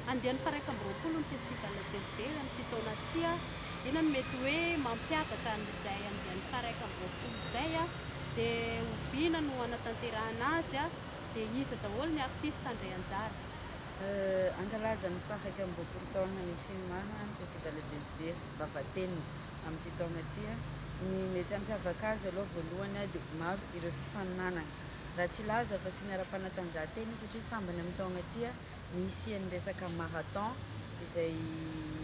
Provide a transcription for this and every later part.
Andiany faha-21 ny Festival Jerijery amin'ity taona ity. Inona no mety hoe mampiavaka an'izay andiany faha-21 izay? Dia oviana no hanatanterahana azy? Dia iza daholo ny artista handray anjara? Hankalaza ny faha-21 taona nisian'ny marina ny Festival Jerijery Vavatenina amin'ity taona ity. Ny mety hampiavaka azy aloha voalohany dia maro ireo fifaninanana. Raha tsy hilaza afa-tsy ny ara-panatanjahantena satria sambany amin'ny taona ity ny hisian'ny resaka marathon izay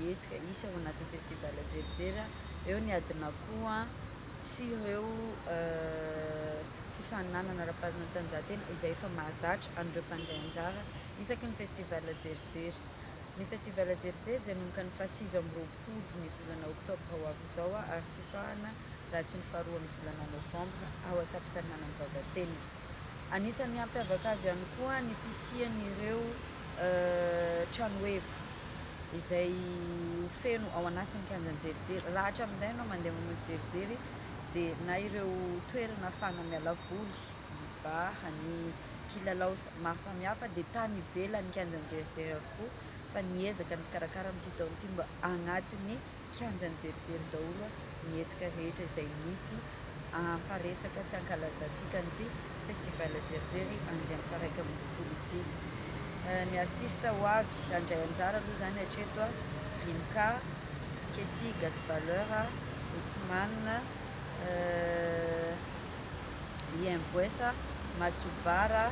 hetsika hisy ao anatin'ny festival Jerijery. Eo ny adin'akoho sy ireo fifaninanana ara-panatanjahantena izay efa mahazatra an'ireo mpandray anjara isaky ny festival Jerijery. Ny festival Jerijery dia hanomboka ny faha-29 ny volana oktobra ho avy izao ary tsy hifahana raha tsy ny faharoan'ny volana novambra ao an-tampon-tanànan'i Vavatenina. Anisan'ny hampiavaka azy ihany koa ny fisian'ireo tranoheva izay ho feno ao anatin'ny kianjan'i Jerijery. Raha hatramin'izay ianao mandeha mamonjy Jerijery dia na ireo toerana ahafahana miala voly, ny bar, ny kilalao maro samihafa dia tany ivelan'ny kianjan'i Jerijery avokoa fa niezaka ny mpikarakara amin'ity taona ity mba agnatin'ny kianjan'i Jerijery daholo ny hetsika rehetra izay misy hamparesaka sy hankalazantsika an'ity Festival Jerijery andiany faha-21 ity. Ny artista ho avy handray anjara aloha izany hatreto, Rimka, Kessy Gasy Valeur, Otsiman, Lien Boesa, Matsobara,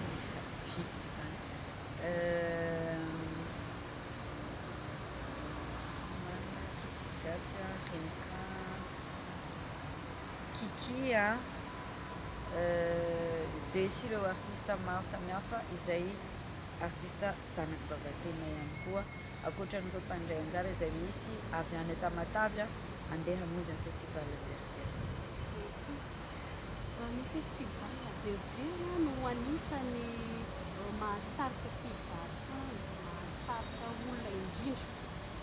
misy adino izany. Otsiman, Kessy Gasy, Rimka, Kiki a, dia sy ireo artista maro samihafa izay artista zanak'i Vavatenina ihany koa, ankoatran'ireo mpandray anjara izay misy avy any Tamatave handeha hamonjy ny festival Jerijery. Ny festival Jerijery no anisan'ny mahasarika mpizahatany, mahasarika olona indrindra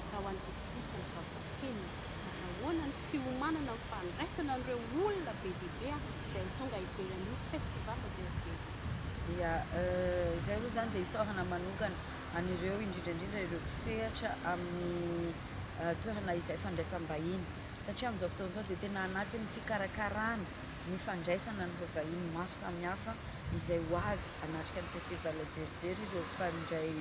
raha ho an'ny distrikan'i Vavatenina. Manahoana ny fiomanana amin'ny fandraisana an'ireo olona be dia be izay ho tonga hijery an'io festival Jerijery io? Ya, izay aloha izany dia isaorana manokana an'ireo indrindra indrindra ireo mpisehatra amin'ny toerana izay fandraisam-bahiny satria amin'izao fotoana izao dia tena anatin'ny fikarakarana ny fandraisana an'ireo vahiny maro samihafa izay ho avy hanatrika ny festival Jerijery ireo mpandray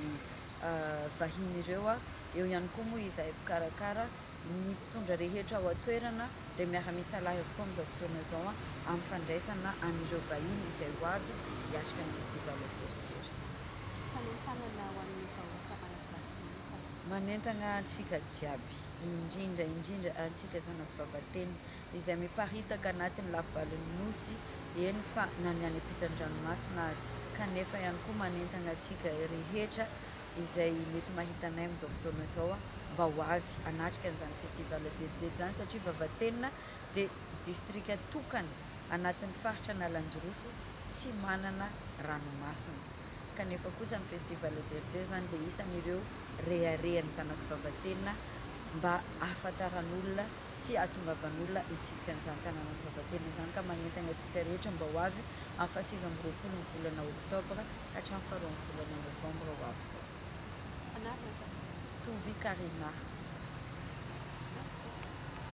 vahiny ireo. Eo ihany koa moa izahay mpikarakara, ny mpitondra rehetra ao an-toerana dia miara-misalahy avokoa amin'izao fotoana izao amin'ny fandraisana an'ireo vahiny izay ho avy hiatrika ny festival Jerijery. Fanentanana ho an'ny vahoaka malagasy manokana. Manentana antsika jiaby, indrindra indrindra antsika zanak'i Vavatenina izay miparitaka anatin'ny lafivalon'ny Nosy, eny fa na ny any ampitan-dranomasina ary, kanefa ihany koa manentana antsika rehetra izay mety mahita anay amin'izao fotoana izao mba ho avy hanatrika an'izany festival Jerijery izany satria Vavatenina dia distrika tokana anatin'ny faritra Analanjirofo tsy manana ranomasina kanefa kosa ny festival Jerijery izany dia isan'ireo reharehan'ny zanak'i Vavatenina mba ahafantaran'olona sy ahatongavan'olona hitsidika an'izany tanànan'i Vavatenina izany ka manentana antsika rehetra mba ho avy amin'ny fahasivy amby roapolo ny volana oktobra hatramin'ny faharoan'ny volana novambra ho avy izao. Anarana azafady. Tovy Karina.